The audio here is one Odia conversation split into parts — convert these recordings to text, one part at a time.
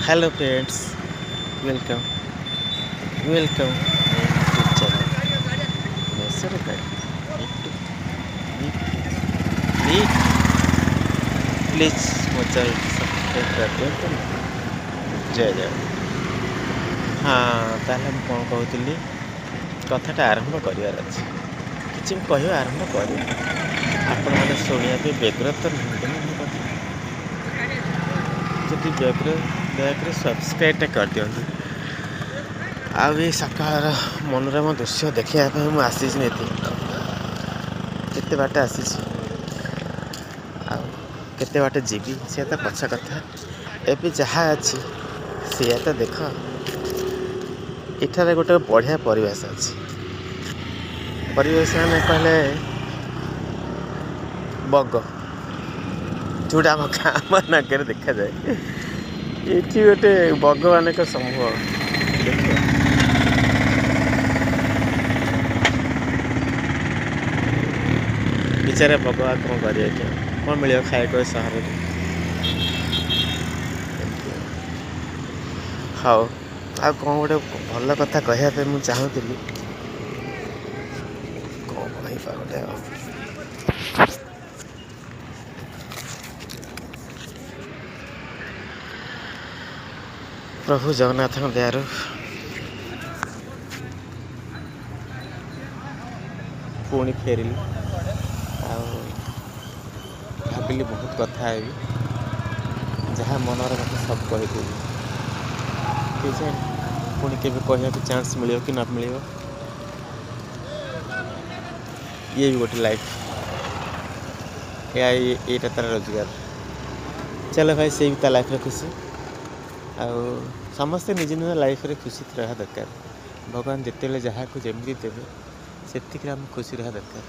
Hello friends, welcome, welcome YouTube channel ବେସରକାରୀ ମିଟୁ। ପ୍ଲିଜ୍ ମୋ ଚ୍ୟାନେଲକୁ ସବସ୍କ୍ରାଇବ୍ କରିଦିଅନ୍ତୁ ନା। ଜୟ ଜଗନ୍ନାଥ। ହଁ, ତାହେଲେ ମୁଁ କ'ଣ କହୁଥିଲି? କଥାଟା ଆରମ୍ଭ କରିବାର ଅଛି। କିଛି ମୁଁ କହିବା ଆରମ୍ଭ କରିନି। ଆପଣମାନେ ଶୁଣିବା ପାଇଁ ବ୍ୟଗ୍ର ତ ନୁହନ୍ତି ନା ମୋ କଥା? ଯଦି ବ୍ୟଗ୍ର, ଦୟାକରି ସବସ୍କ୍ରାଇବ୍ଟା କରିଦିଅନ୍ତୁ। ଆଉ ଏ ସକାଳର ମନୋରମ ଦୃଶ୍ୟ ଦେଖିବା ପାଇଁ ମୁଁ ଆସିଛି ଏଠି। କେତେ ବାଟ ଆସିଛି ଆଉ କେତେ ବାଟ ଯିବି, ସେ ତ ପଛ କଥା। ଏବେ ଯାହା ଅଛି ସେଇଆ ତ ଦେଖ। ଏଠାରେ ଗୋଟେ ବଢ଼ିଆ ପରିବେଶ ଅଛି। ପରିବେଶ ମାନେ କହିଲେ ବଗ, ଯେଉଁଟା ଆମ ଗାଁ ମାନଙ୍କରେ ଦେଖାଯାଏ। ଏଠି ଗୋଟେ ବଗମାନଙ୍କ ସମୂହ ଦେଖିବ। ବିଚାରା ବଗ ଆଉ କ'ଣ କରିବେ? ଏଠି କ'ଣ ମିଳିବ ଖାଇବାକୁ ଏ ସହରରେ? ଏମିତି ଆଉ। ହଉ, ଆଉ କ'ଣ ଗୋଟେ ଭଲ କଥା କହିବା ପାଇଁ ମୁଁ ଚାହୁଁଥିଲି। କ'ଣ କହିବା ଗୋଟେ ଆଉ? ପ୍ରଭୁ ଜଗନ୍ନାଥଙ୍କ ଦୟାରୁ ପୁଣି ଫେରିଲି ଆଉ ଭାବିଲି ବହୁତ କଥା ହେବି, ଯାହା ମନର କଥା ସବୁ କହିଦେବି। କେଜାଣି ପୁଣି କେବେ କହିବାକୁ ଚାନ୍ସ ମିଳିବ କି ନ ମିଳିବ। ଇଏ ବି ଗୋଟେ ଲାଇଫ୍। ଏଇଟା ତାର ରୋଜଗାର। ଚାଲ ଭାଇ, ସେ ବି ତା ଲାଇଫ୍ରେ ଖୁସି। ଆଉ ସମସ୍ତେ ନିଜ ନିଜ ଲାଇଫ୍ରେ ଖୁସି ରହିବା ଦରକାର। ଭଗବାନ ଯେତେବେଳେ ଯାହାକୁ ଯେମିତି ଦେବେ, ସେତିକିରେ ଆମେ ଖୁସି ରହିବା ଦରକାର।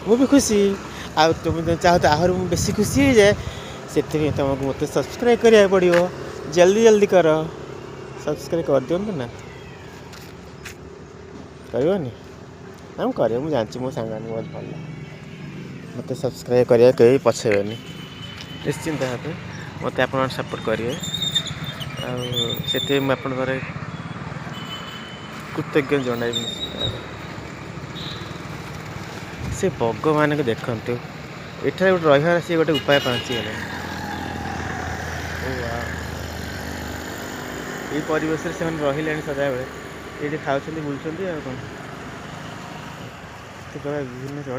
ମୁଁ ବି ଖୁସି। ଆଉ ତୁମେ ଯଦି ଚାହୁଁ ତ ଆହୁରି ମୁଁ ବେଶୀ ଖୁସି ହେଇଯାଏ, ସେଥିପାଇଁ ତୁମକୁ ମୋତେ ସବସ୍କ୍ରାଇବ୍ କରିବାକୁ ପଡ଼ିବ। ଜଲ୍ଦି ଜଲ୍ଦି କର, ସବସ୍କ୍ରାଇବ୍ କରିଦିଅନ୍ତୁ ନା। କରିବନି ନା? ମୁଁ କରିବ, ମୁଁ ଜାଣିଛି। ମୋ ସାଙ୍ଗମାନେ ବହୁତ ଭଲ, ମୋତେ ସବସ୍କ୍ରାଇବ୍ କରିବାକୁ କେହି ପଛେଇବେନି। ନିଶ୍ଚିନ୍ତ ଭାବେ ମୋତେ ଆପଣମାନେ ସପୋର୍ଟ କରିବେ ଆଉ ସେଥିପାଇଁ ମୁଁ ଆପଣଙ୍କର କୃତଜ୍ଞ ଜଣାଇବି ନିଶ୍ଚିନ୍ତ ଭାବେ। ସେ ବଗମାନଙ୍କୁ ଦେଖନ୍ତୁ, ଏଠାରେ ଗୋଟେ ରହିବାର ସିଏ ଗୋଟେ ଉପାୟ ପାଞ୍ଚିଗଲେଣି। ଓ ୱାଓ! ଏଇ ପରିବେଶରେ ସେମାନେ ରହିଲେଣି ସଦାବେଳେ। ଏଇଠି ଖାଉଛନ୍ତି, ବୁଲୁଛନ୍ତି ଆଉ କ'ଣ। କେତେ ପ୍ରକାର ବିଭିନ୍ନ ଚଢ଼